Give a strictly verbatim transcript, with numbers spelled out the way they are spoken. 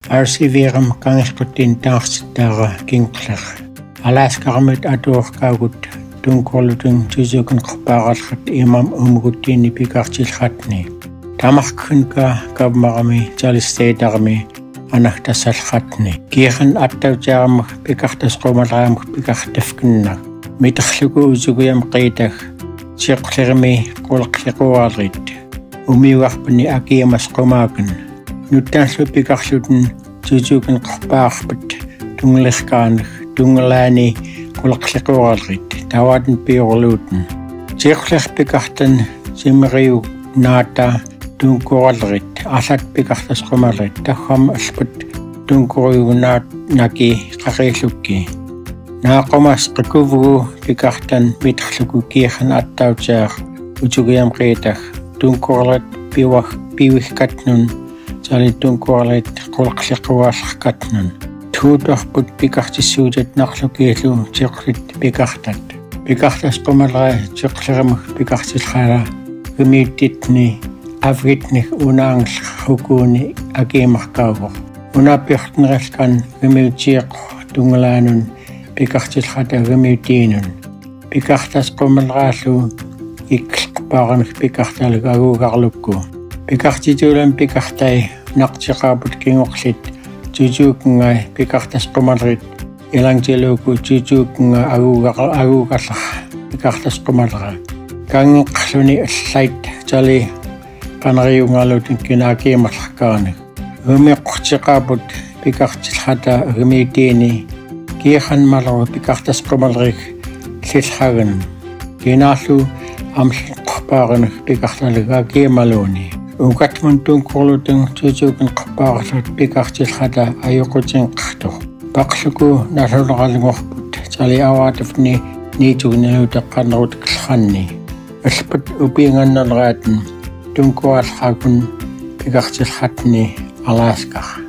Arsivirm kangilkutin tangsittara kingklik. Alaska rmit aturkaugut tungkurlutun tutukin kparatlkit imam umgutini pikartilkatni. Tamarkun ka kabmarmi talistedarmi anaktasalkatni. Kiran attautiarmik pikartasqumalramik pikartafkinnak. Mitrluku utukiam qitak. Tiqlirmi qulqliquralrit. Umiugarpni akimasqumakin. Nuttanlu pikarlutun tutukin qpaarpit tunglirkaanik tunglani qulqliquralrit tawatin piurluutn. Tiqlir pikartan timriunaata tungkuralrit allat pikartasqumalrit takham alpit tungkuriunaat naki qaqilukki. Naaqumas qikuvgu pikartan mitrluku kiran attautiar utukiam qitak tungkuralrit piwak piwihkatnun tali tungkuralrit qulqliquralkatnun. Tuutuarput pikartisuutit naqlukilu tiqlit pikartat. Pikartasqumalra tiqlirmik pikartilkara gmiutitni avgitnik unaanglrukuni akimarkauguq. Unapiuqtnrilkan gmiutiiq tunglaanun pikartilkata gmiutiinun. Pikartasqumalrallu iklqpaarmik pikartalig agugarlukku. Pikartitulan pikartai naqtiqaput kinguqlit tutukingai pikartasqumalrit ilangtiluku tutukingai agugar agugarlaq pikartasqumalra. Kangiqluni llait tali qanriungalutin kina akimarlaqkaanik. Gmiuqtiqaput pikartilkata gmiutiini kiran malru pikartasqumalrik llillhagin. Kinallu amlqpaarmik pikartalig akimaluuni. Ukatmun tungkurlutun tutukin qpaarlrit pikartilkata ayuqutinqtuq. Paqluku nalunralnguqput tali awatufni niitukniluta qanrutkilhanni. Alpit upiinganalraatin tungkuralqakun pikartilkatni Alaska.